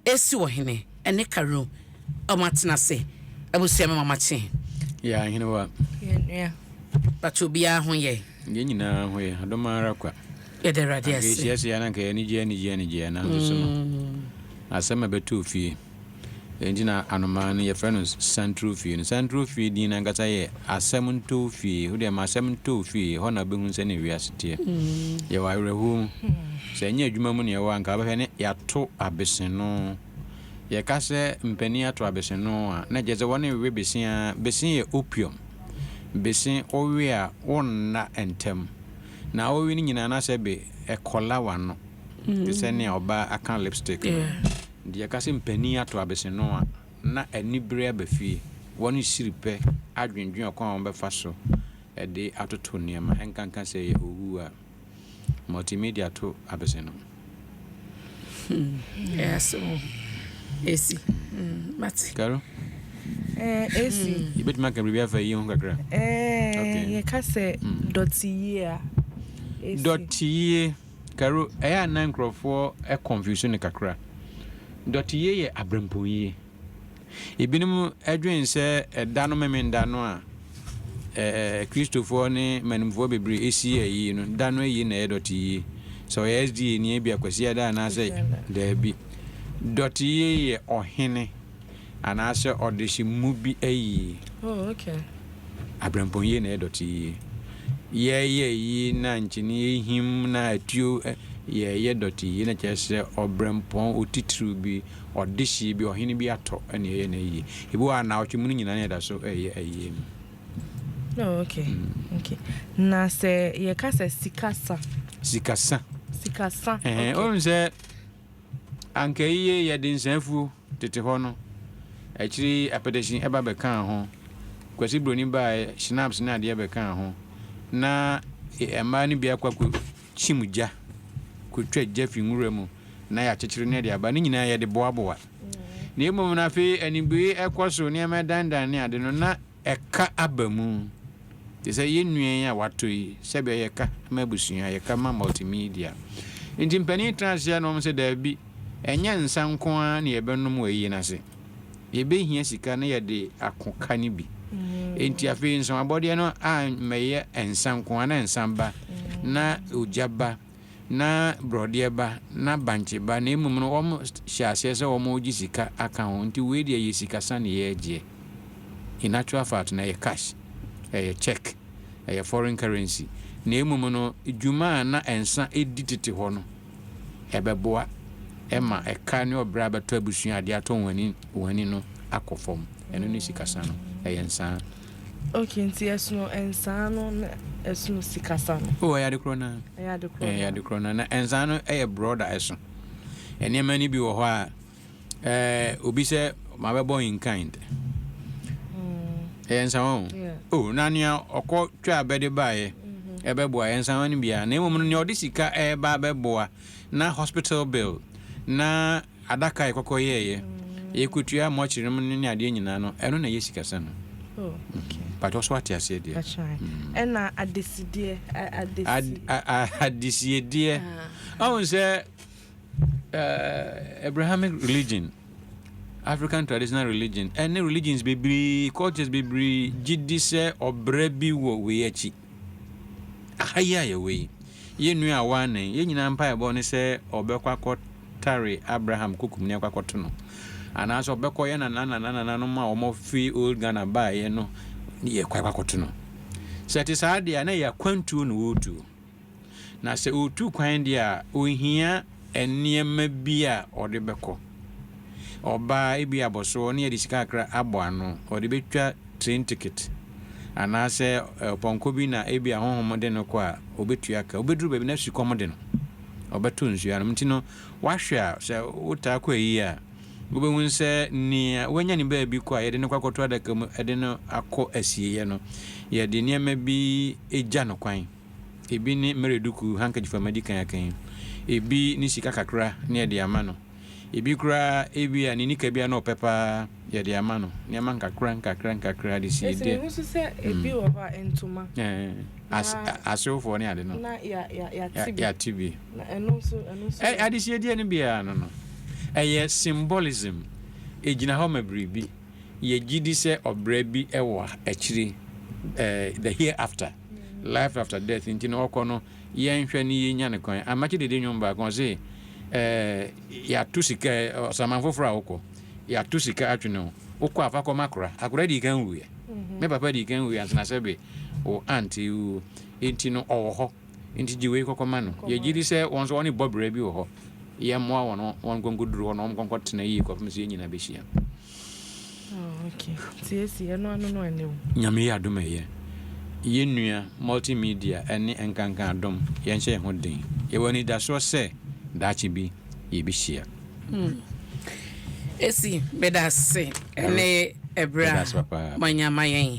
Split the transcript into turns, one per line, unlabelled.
Esi wɔ hene ɛne Karo ɔmo atena ase abusua me mama kye.
Yɛ ahenewa.
Yɛ nua.
Pakyɛ obiara ho yɛ.
Yɛn nyinaa ho yɛ, adom ara kwa.
Yɛda Awurade
Anka
ase.
yɛhyia sei a na anka yɛn ani gye anigye anigye nanso so no asɛm a ɛbɛtoo fie. Enti na anomaa no yɛfrɛ no santuro fie no. Santuro fie din no ankasa yɛ asɛm ntoo fie. Wo deɛ ma asɛm ntoo fie, ɛhɔ na wobɛhu sɛnea wiase teɛ. Yɛwɔ awerɛhoɔ mu. Sɛ ɛnyɛ adwuma mu na yɛwɔ a, anka wobɛhwɛ ne yɛato abeseno. Yɛka sɛ mpanin ato abeseno a, na kyerɛ sɛ wɔne we bese ara. Bese yɛ opium. Bese wowe a, wonna ntɛm. Na wowe no nyinaa na sɛ be ɛkɔla w'ano te sɛ nea ɔbaa aka lipstick no. Nti yɛka sɛ mpanin ato abeseno a, na anibere aba fie. Wɔne siri pɛ adwendwen ɔkwan a wɔbɛfa so de atoto nneɛma, ɛnkanka sɛ ɛyɛ owu a. Multimedia to abese no.
Ɛyɛ asɛm o. Esi. Mate.
Karo?
Eh, esi.
Yɛbɛtumi aka biribi afa yi ho kakra?
Eh, okay. Yɛka sɛ dɔte yie a. Esi.
Dɔte yie. Karo, ɛyɛ a na nkurɔfoɔ confuse no kakra. Dɔte yie yɛ abrɛmpɔn yie. Ebinom dwen sɛ ɛda no Memenda no a Kristofoɔ ne mmanimfoɔ bebree si ayie no, da no ayie na ɛyɛ dɔte yie. Sɛ ɔyɛ SDA ni ebia Kwasiada anaasɛ daabi. Dɔte yie yɛ ɔhene anaasɛ ɔdehye bi ayie.
Oh, okay.
Abrɛmpɔn yie na ɛyɛ dɔte yie. Yɛyɛ ayie na nkyene ehim na atuo yɛyɛ dɔte yie na kyerɛ sɛ ɔbrɛmpɔn otitiriw bi ɔdehyeɛ bi, ɔhene bi atɔ na ɛyɛ n'ayie. Ebi wɔ hɔ a naawɔtwe mu no nyinaa na yɛda so reyɛ ayie no.
Oh, okay. Mm. Okay. Na sɛ yɛka sɛ sikasa.
Sikasa.
Sikasa.
Ɛhɛn, okay. Ohun sɛ anka yiye yɛde nsafuo tete hɔ no, akyiri apɛtɛhyin ɛba bɛkaa ho. Kwasi Broni baa schnapps ne adeɛ bɛkaa ho. Na mmaa no bi akɔ akɔ kyim gya, kɔtwa gya fi nwura mu na yɛakyekyere no de aba. Ne nyinaa yɛde boaboa. Na mmom no afei anibue ɛkɔ so, nneɛma ɛdandan ne ade no, na ɛka aba mu. Te sɛ yɛn nua yi a watɔ yi, sɛbea yɛka ma abusua, yɛka ma multimedia. Nti mpanin tena ase a na wɔn sɛ daabi, ɛnyɛ nsa nko ara na yɛbɛnom wɔ ayie no ase. Yɛbɛhia sika na yɛde ako ka no bi. Enti afei nsɔmabɔdeɛ no ammɛyɛ nsa nko ara, na nsa ba, na ogya ba, na borɔdeɛ ba, na bankye ba, na mmom no wɔhyɛ aseɛ sɛ wɔregye sika aka ho. Nti wei deɛ ɛyɛ sikasa na yɛregyeɛ. In actual fact no ɛyɛ cash, ɛyɛ check, ɛyɛ foreign currency. Na mmom no dwuma a na nsa di tete hɔ no, ɛbɛboa ma ɛka ne ɔbrɛ a bɛtɔ abusua adeɛ atɔ wɔn ani wɔn ani no akɔ fam. Ɛno ne sikasa no, ɛyɛ nsaa.
Okay, nti ɛsono nsaa no na ɛsono sikasa no?
Oh, ɛyɛ ade korɔ no ara.
Ɛyɛ ade korɔ no ara.
Ɛyɛ ade korɔ no ara. Na nsaa no yɛ broader, ɛso. Nneɛma no bi wɔ hɔ a, Eh, obi sɛ mabɛbɔ in kind. Ɛyɛ nsawa o. Oh, na nea ɔkɔ twa abɛde baeɛ mm-hmm. ɛbɛboa ɛyɛ nsawa no biara. Na mmom no nea ɔde sika ɛreba abɛboa na hospital bill na adaka ɛkɔkɔ yɛɛyɛ mm. yɛkɔtua mɔkyere no ne adeɛ nyinaa no ɛno na ɛyɛ sikasa no.
Oh, okay.
But ɔso ate aseɛ deɛ.
Ɛna adesideɛ adesi.
Adesiedeɛ. Ɔhu sɛ Abrahamic religion, African traditional religion, ɛne religions bebree, cultures bebree gye di sɛ ɔbrɛ bi wɔ wei akyi. Aha yi a yɛwɔ yi, yɛn nua a wɔanan, yɛn nyinaa mpaebɔ ne sɛ ɔbɛkɔ akɔtare Abraham kokum ne akɔ akɔto no. Anaasɛ ɔbɛkɔ yɛn nana nana nananom a wɔfi old Ghana baeɛ no yɛkɔ akɔto no. Sɛ ɛte saa deɛ a, na ɛyɛ akwantuo na wɔretuo. Na sɛ ɔretu kwan deɛ a, ɔhia nneɛma bi a ɔde bɛkɔ. Ɔbaa, ebia abɔsoɔ, na yɛde sika kakra abɔ ano, ɔde bɛtwa train ticket. Anaasɛ pɔnkɔ bi na ebia honhom de no kɔ a, ɔbɛtua ka. Ɔbɛduru baabi na sukɔm de no, ɔbɛtɔ nsuo anom. Nti no, woahwɛ a, sɛ wotaa kɔ ayie a, wobɛhu sɛ nea wanya ne baabi kɔ a yɛde no kɔ akɔto adaka mu de no akɔ asieeɛ no, yɛde nneɛma bi gya no kwan. Ebi ne Mary duku, handkerchief a madi kan aka yi. Ebi ne sika kakra na yɛde ama no. Ebi koraa ebia ne nika bi a na ɔpɛ paa yɛde ama no. Nneɛma nkakra nkakra nkakra de sie
Esi
deɛ.
mehu nso sɛ ebi wɔ hɔ a ntoma.
Ɛɛ as
Na
asewfoɔ ne ade no.
na ya ya yate bi.
Yate bi.
Na ɛno nso ɛno nso
Ɛ
yɛ.
adesiedeɛ no biara no no. Ɛyɛ symbolism. Ɛgyina hɔ ma biribi. Yɛgye di sɛ ɔbrɛ bi wɔ akyire, the hereafter, life after death. Nti no ɔkɔ no, yɛnhwɛ ne yɛnya ne kwan. Amakye Dede nnwom baako, ɔse yɛato sika ɔsaman foforɔ a wokɔ, yɛato sika atwene wo, wokɔ afa kɔma akora. Akora dii kan wuiɛ, me papa dii kan wuiɛ ansana sɛ wo aunt wuo. Nti no ɔwɔ hɔ, nti gye wei kɔkɔma no. Yɛgye di sɛ wɔn nso wɔne bɔ brɛ bi wɔ hɔ. Yɛmmoa wɔn, wɔn nkɔnkɔduru hɔ na wɔn nkɔnkɔ tena yie kɔpem sɛ yɛn nyinaa bɛhyia.
Oh, okay. Nti esi ɛno ano no ɛne wo.
Nyame yɛ adom, ɛyɛ yɛn nua Multimedia ne Nkanka Adom. Yɛnhyɛ yɛn ho den. Yɛwɔ anidasoɔ sɛ daakye bi yɛbɛhyia.
Esi, meda ase ɛne ɛberɛ
Meda ase
a
papaapa.
Moanya ma yɛn.